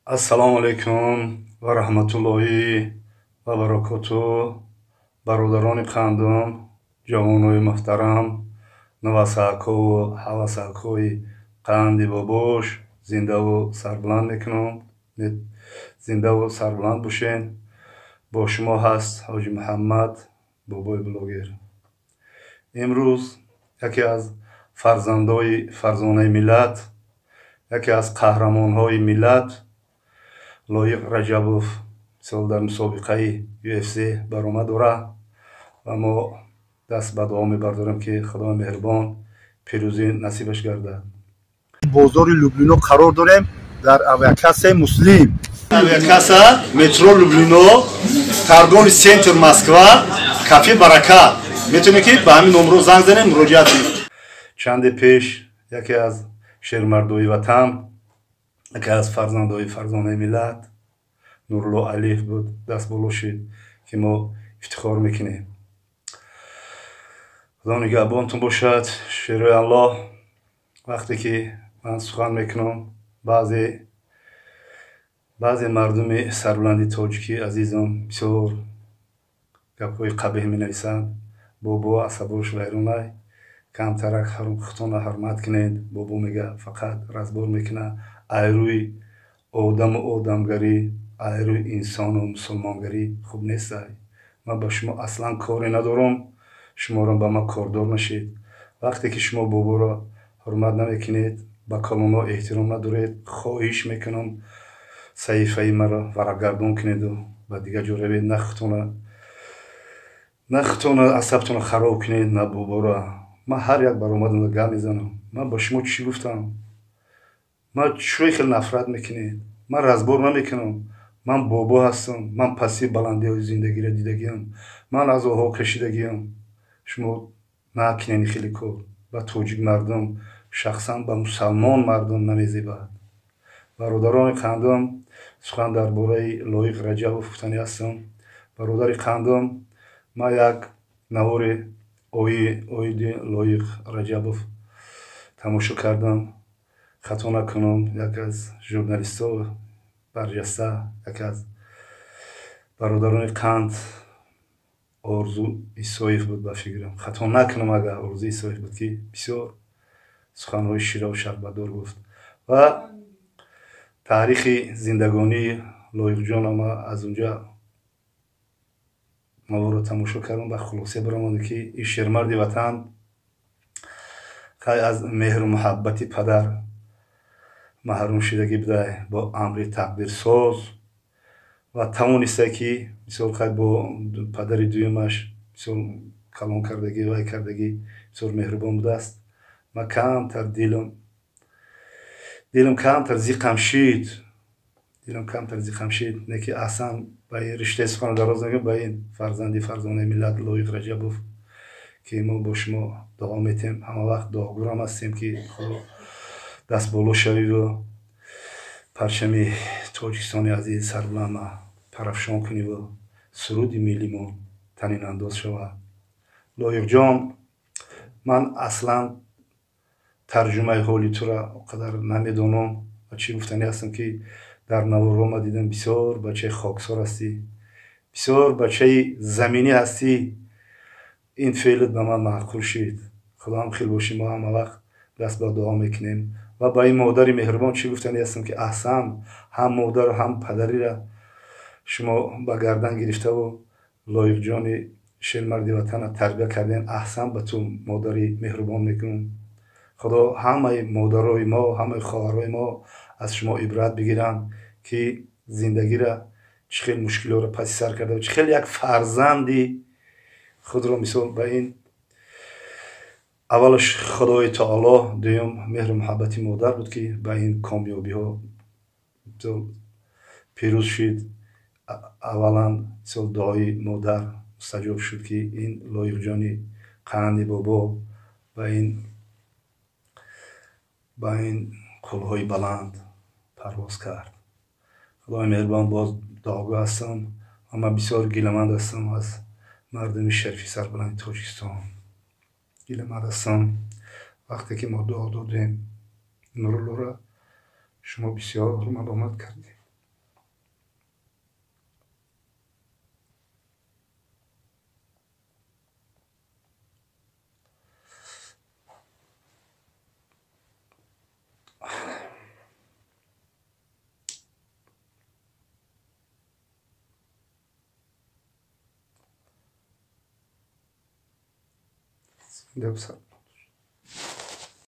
Ассалому алайкум ва раҳматуллоҳи ва баракоту. Бародарони қандум, ҷавонои муҳтарам, навасакову ҳавасакҳои қанди бобош, зиндаву сарбаланд мекунам, зиндаву сарбаланд бошен. Бо шумо ҳаст Ҳоҷи Муҳаммад, бобои блогер. Имрӯз яке аз фарзандои фарзонаи миллат, яке аз қаҳрамонҳои миллат, Лоиқ Раҷабов мисол дар мусобиқаи UFC баромад дорад ва мо даст ба дуо мебардорем, ки Худои меҳрубон пирӯзӣ насибаш гардад. Бозори Люблино қарор дорем, дар авиакассаи Муслим. Авиакасса, метро Люблино, торговый центр Москва, кафе Баракат. Метавонед, ки ба ҳамин номро занг занем, муроҷиат кунед. Чанде пеш яке аз шермардои ватан, яке аз фарзандои фарзонаи миллат, Нурулло Алиев буд, даст боло шид, ки мо ифтихор мекунем. Худо нигаҳбонтон бошад. Шерои Аллоҳ, вақте ки ман сухан мекунам, баъзе мардуми сарбуланди тоҷикӣ азизам бисёр гапҳои қабеҳ менависанд: «Бобо асабош вайронай, камтарак худтонро ҳурмат кунед, бобо мега, фақат разбор мекунад». Айрӯи одаму одамгарӣ, айрӯи инсону мусулмонгарӣ хуб нестай. Ман ба шумо аслан коре надорам, шуморо ба ман кордор нашед. Вақте ки шумо боборо ҳурмат намекунед, ба калонҳо эҳтиром надоред, хоҳиш мекунам, саҳифаи маро варақгардон кунеду ба дигар ҷо равед. На худтона асабтона хароб кунед, на боборо. Ман ҳар як баромадам гап мезанам. Ман ба шумо чӣ гуфтам? Ман чӯй хел нафрат мекунед? Ман разбор намекунам. Ман бобо ҳастам, ман пасти баландиҳои зиндагиро дидагиам, ман азобҳо кашидагиам. Шумо накунед хеле кор. Ба тоҷик мардум, шахсан ба мусалмон мардум намезебад. Бародарони қандум, сухан дар бораи Лоиқ Раҷабов гуфтанӣ ҳастам. Бародари қандум, ман як навори оиди Лоиқ Раҷабов тамошо кардам. Хато накунам, яке аз журналистҳо барҷаста, яке аз бародарони қанд, Орзу Исоев буд, ба фикрам, хато накунам агар, Орзу Исоев буд, ки бисёр суханҳои шираву шарбатдор гуфт ва таърихи зиндагонии Лоиқҷонро ман аз унҷа наворро тамошо кардам, ба хулоса баромадам, ки ин шермарди ватан хай аз меҳру муҳаббати падар маҳрум шудагӣ будай бо амри тақдирсоз ва тавониста, ки мисол хай бо падари дуюмаш мисол калон кардагӣ, вай кардагӣ, бисёр меҳрубон будааст. Ман камтар дилам камтар зиқам шид, дилам камтар зиқам шид. Не ки аҳсан ба ин риштаи суханро дароз нагӯям. Ба ин фарзанди фарзонаи миллат Лоиқ Раҷабов, ки мо бо шумо дуо метиҳем, ҳама вақт дуогӯрам ҳастем, ки Худо дастболо шавиву парчами Тоҷикистони азиз сарбуланд парафшон куниву суруди миллимон танинандоз шавад. Лоиқҷон, ман аслан тарҷумаи ҳоли тура он қадар намедонам ва чӣ гуфтанӣ ҳастам, ки дар наворҳо ма дидам, бисёр бачаи хоксор ҳастӣ, бисёр бачаи заминӣ ҳастӣ. Ин феълат ба ман маъқул шид. Худоам хел бошӣ, мо ҳама вақт даст ба дуо мекунем. Ва ба ин модари меҳрубон чӣ гуфтанӣ ҳастам, ки аҳсан, ҳам модару ҳам падарира шумо ба гардан гирифтаву Лоиқҷони шермарди ватана тарбия кардем. Аҳсан ба ту, модари меҳрубон, мекунам. Худо ҳамаи модарои мо, ҳамаи хоҳарои мо аз шумо ибрат бигиранд, ки зиндагира чӣ хел мушкилиҳоро паси сар карда, чӣ хел як фарзанди худро мисол ба ин, аввалаш Худои таоло, дуюм меҳру муҳаббати модар буд, ки ба ин комёбиҳо пирӯз шид. Аввалан мисол дуои модар мустаҷоб шуд, ки ин Лоиқҷони қанди бобо ба ин қулҳои баланд парвоз кард. Худои меҳрубон, боз дуогӯ ҳастам ва ман бисёр гиламанд ҳастам, аз мардуми шарифи сарбаланди Тоҷикистон гиламанд ҳастам. Вақте ки мо дуо додем Нуруллоро, шумо бисёр маломат кардед. Зинда.